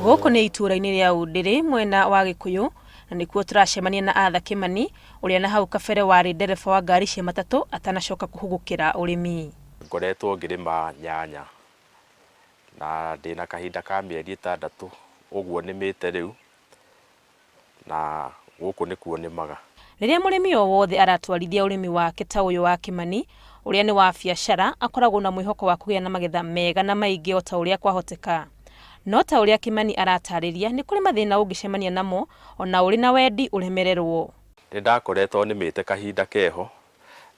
Gũkũ nĩ itũũra-inĩ rĩa Ũndĩrĩ mwena wa Gĩkũyũ na nĩkuo tũracemania na Arthur Kĩmani ũrĩa na hau kabere warĩ ndereba wa ngari cia matatũ atanacoka kũhũgũkĩra ũrĩmi. Ngoretwo ngĩrĩma nyanya na ndĩna kahinda ka mĩeri 6 ũguo nĩmĩte rĩu na gũkũ nĩkuo nĩmaga. Rĩrĩa mũrĩmi o wothe aratwarithia ũrĩmi wake ta ũyũ wa Kĩmani, ũrĩa nĩ wa biacara, akoragwo na mwĩhoko wa kũgĩa na magetha mega na maingĩ o ta ũrĩa kwahoteka. No ta ũrĩa Kĩmani aratarĩria, nĩ kũrĩ mathĩna ũngĩcemania namo o na ũrĩ na wendi ũremererwo. Nĩ ndakoretwo nĩmĩte kahinda keho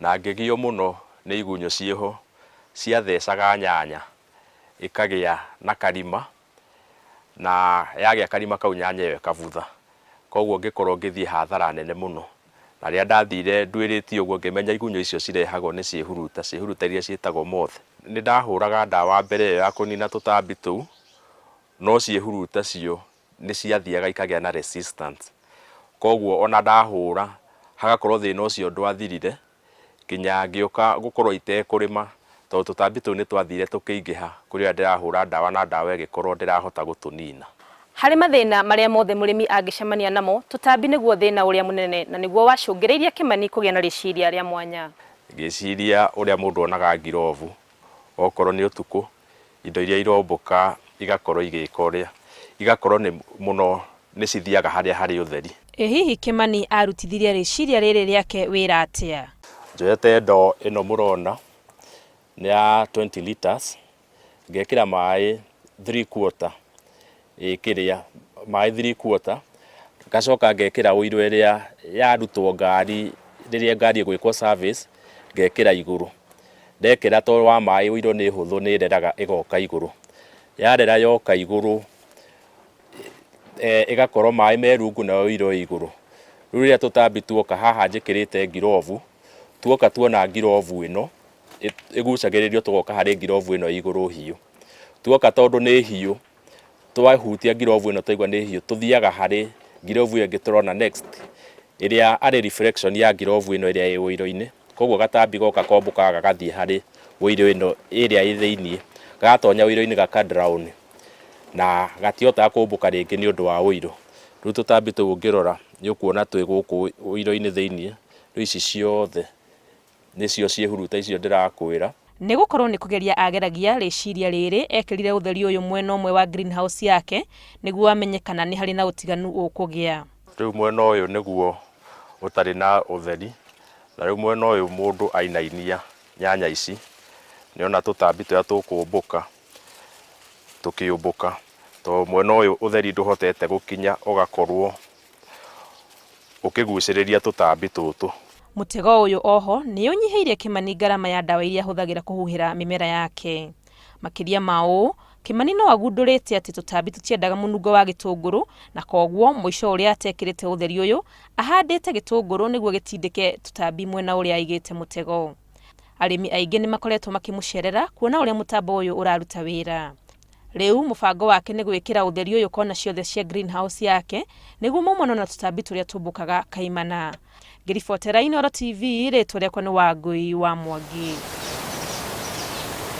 na ngĩgio mũno nĩ igunyũ ciĩho ciathecaga nyanya ĩkagĩa na karima na yagĩa karima kau nyanya ĩyo ĩkabutha. Koguo ngĩkorwo ngĩthiĩ hathara nene mũno. Na rĩrĩa ndathire nduĩrĩtie ũguo ngĩmenya igunyũ icio cirehagwo nĩ ciĩhuruta, ciĩhuruta iria ciĩtagwo moth. Nĩ ndahũraga ndawa mbere ĩyo ya kũnina tũtambi tũu, no ciĩhuruta cio nĩ ciathiaga ikagĩa na resistance. Koguo ona ndahũra hagakorwo thĩna ũcio ndwathirire, nginya ngĩũka gũkorwo itekũrĩma tondũ tũtambi tũu nĩ twathire tũkĩingĩha kũrĩ ũrĩa ndĩrahũra ndawa na ndawa ĩgĩkorwo ndĩrahota gũtũnina. Harĩ mathĩna marĩa mothe mũrĩmi angĩcemania namo, tũtambi nĩguo thĩna ũrĩa mũnene na nĩguo wacũngĩrĩirie Kĩmani kũgĩa na rĩciria rĩa mwanya. Ngĩciria ũrĩa mũndũ onaga ngirobu okorwo nĩ ũtukũ, indo iria irombũka igakorwo igĩka ũrĩa, igakorwo nĩ mũno nĩ cithiaga harĩa harĩ ũtheri. Ĩ hihi Kĩmani arutithirie rĩciria rĩrĩ rĩake wĩra atĩa? Njoete ndoo ĩno mũrona nĩ ya 20 litres, ngekĩra maĩ 3/4 ĩ kĩrĩa, maĩ 3/4, ngacoka ngekĩra ũiro ĩrĩa yarutwo ngari rĩrĩa ngari ĩgwĩkwo service, ngekĩra igũrũ. Ndekĩra tondũ wa maĩ ũiro nĩ hũthũ nĩ ĩreraga ĩgoka igũrũ. Yarera yoka igũrũ, ĩgakorwo maĩ me rungu nayo ũiro ĩ igũrũ. Rĩu rĩrĩa tũtambi tuoka haha njĩkĩrĩte ngirobu, tuoka tuona ngirobu ĩno, ĩgucagĩrĩrio tũgoka harĩ ngirobu ĩno ĩ igũrũ hiũ. Tuoka tondũ nĩ hiũ, twahutia ngirobu ĩno twaigua nĩ hiũ, tũthiaga harĩ ngirobu ĩyo ĩngĩ tũrona next, ĩrĩa arĩ reflection ya ngirobu ĩno ĩrĩa ĩ ũiro-inĩ. Koguo gatambi goka kombũkaga gagathiĩ harĩ ũiro ĩno ĩrĩa ĩ thĩiniĩ, gatonya ũiro-inĩ gaka drown na gatihotaga kũmbũka rĩngĩ nĩ ũndũ wa ũiro. Rĩu tũtambi tũu ũngĩrora nĩ ũkuona twĩ gũkũ ũiro-inĩ thĩiniĩ, rĩu ici ciothe nĩcio ciĩhuruta icio ndĩrakwĩra. Nĩ gũkorwo nĩ kũgeria ageragia rĩciria rĩrĩ, ekĩrire ũtheri ũyũ mwena ũmwe wa greenhouse yake nĩguo amenye kana nĩ harĩ na ũtiganu ũkũgĩa. Rĩu mwena ũyũ nĩguo ũtarĩ na ũtheri, na rĩu mwena ũyũ mũndũ ainainia nyanya ici, nĩona tũtambi tũrĩa tũkũmbũka tũkĩũmbũka, tondũ mwena ũyũ ũtheri ndũhotete gũkinya ũgakorwo ũkĩgucĩrĩria tũtambi tũtũ. Mũtego ũyũ oho nĩ ũnyihĩirie Kĩmani ngarama ya ndawa iria ahũthagĩra kũhuhĩra mĩmera yake. Makĩria ma ũũ, Kĩmani no agundũrĩte atĩ tũtambi tũtiendaga mũnungo wa gĩtũngũrũ na koguo mũico ũrĩa atekĩrĩte ũtheri ũyũ ahandĩte gĩtũngũrũ nĩguo gĩtindĩke tũtambi mwena ũrĩa aigĩte mũtego. Arĩmi aingĩ nĩ makoretwo makĩmũcerera kuona ũrĩa mũtambo ũyũ ũraruta wĩra. Rĩu mũbango wake nĩ gwĩkĩra ũtheri ũyũ kona ciothe cia greenhouse yake nĩguo maumanwo na tũtambi tũrĩa tũmbũkaga kaimana. Ngĩribotera Inooro TV, rĩtwa rĩakwa nĩ Wangũi wa Mwangi.